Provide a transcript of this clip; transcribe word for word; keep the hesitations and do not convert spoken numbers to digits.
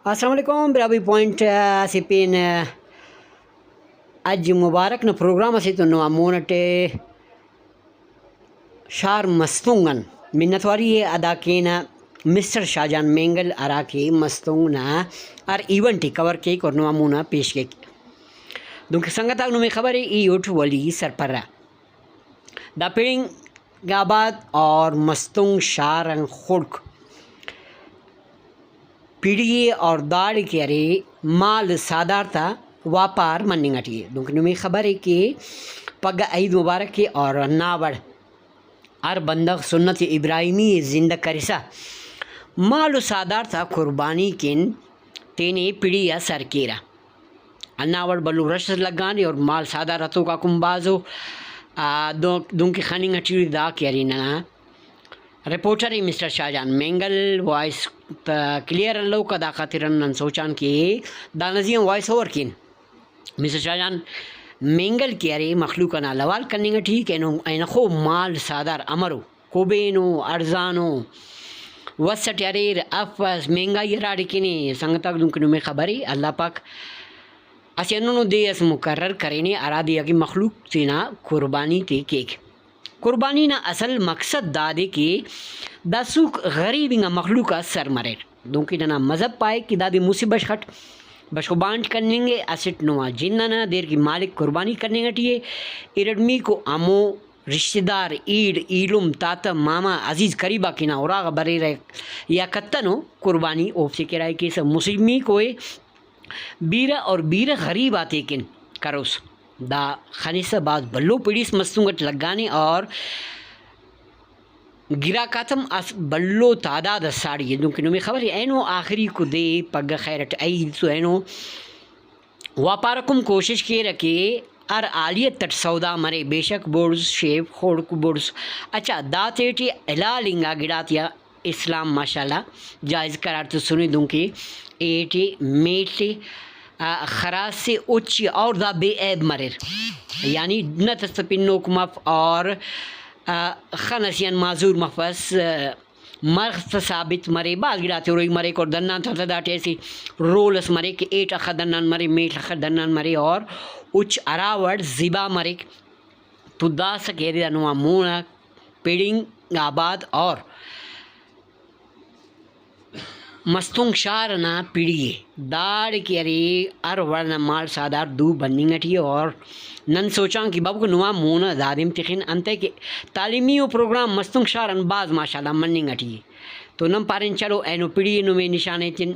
السلام علیکم براہوئی پوائنٹ، آ، اسہ پین، آ، حج مبارک نا پروگرام اسے تو نما مون اٹے شار مستونگ آن منت واری ءِ ادا کینہ مسٹر شاہ جان مینگل، ہرا کہ مستونگ نا ہر ایونٹ ءِ کور کیک اور نما مون آ پیش کیک۔ دنکہ سنگت آک، نمے خبر ءِ، ای اٹ ولی سرپرہ۔ دا پڑنگ آباد اور مستونگ شار آن خڑک پڑی ءِ اور داڑے کہ ارے مال ساہدار تا واپار مننگ اٹی ءِ۔ دنکہ نمے خبر ءِ کہ پگہ عید مبارک ءِ اور ہنداوڑ ہر بندغ سنت ابراہیمی ءِ زندہ کرسا مال و ساہدار تا قربانی کن تینے پڑی آ سر کیرہ۔ ہنداوڑ بھلو رش اس لگانے اور مال ساہدار ہتوک آک ہم بھازو، آ، دو-، دنکہ خننگ اٹی ءِ۔ دا کہ ارے ننا رپورٹر ءِ مسٹر شاہ جان مینگل، وائس تا کلیئر الوکا، دا خاطر آن نن سوچان کہ دانا زی آن وائس اوور کین۔ مسٹر شاہ جان مینگل کہ ارے مخلوق انا حوال کننگ اٹی ءِ کہ اینو اینخو مال ساہدار امرو، کبینو، ارزانو، وس اٹی اریر، افس، مہنگائی ہراڑے کن ءِ۔ سنگتاک، دنکہ نمے خبر ءِ، اللہ پاک اسہ ہندنو دے اس مقرر کرینے، ہرا دے اکن مخلوق تینا قربانی تے کیک۔ قربانی نا اصل مقصد دادے کہ دا سوک غریب انگا مخلوق آ سر مریر۔ دنکہ ننا مذہب پائک کہ دادے مسہ بشخ اٹ بشخ و بانٹ کننگ ءِ، اسٹ نما جند انا دیر کہ مالک قربانی کننگ اٹی ءِ، ارٹمیکو ہمو رشتہ دار، ایڑ، ایلم، تاتہ، ماما، عزیز قریب آک ہنا اراغا بریرہ یا کتنو، قربانی اوفتے کرائے کیسہ۔ مسمیکو ءِ بیرہ اور بیرہ غریب آتے کن کروس۔ دا خنسہ بھاز بھلو پڑی اس مستونگ اٹ لگانے اور گراک آتم اسہ بھلو تعداد اس ساڑی ءِ۔ دنکہ نمے خبر ءِ، اینو آخریکو دے پگہ خیر اٹ عید تو اینو واپارک ہم کوشش کیرہ کہ ہر حالیت اٹ سودا مرے، بے شک بڑز شیف، خڑک بڑز۔ اچھا، داتے ٹی حلال انگا گڑاتیا اسلام ماشاءاللہ جائز قرار تسنے، دنکہ ایٹی میٹی، آ، خراس سے اچی اور دا بے عیب مریر، یعنی نت اس تہ پنوک مف اور، آ، خن اسے آن معذور مفس، آ، مرغ تہ ثابت مرے، بھاز گڑاتے ہروئی مریک اور دنان تہ داٹی اسہ رول اس مریک کہ ایٹ اخہ دنان مرے، میل اخہ دنان مرے اور اچ ہرا وڑ زیبا مریک۔ تو داسہ کہ ارے دا نما مون آ پڑنگ آباد اور مستونگ شار ئنا پڑی ءِ۔ داڑے کہ ارے ہر وڑ نا مال ساہدار دو بننگ ئٹی ءِ اور نن سوچان کہ بابکو نما مون آ دادیم تخن، انتئے کہ تعلیمی و پروگرام مستونگ شار آن بھاز ماشاءاللہ مننگ ئٹی ءِ۔ تو نن پارین چلو اینو پڑی ءِ نمے نشان ایتن۔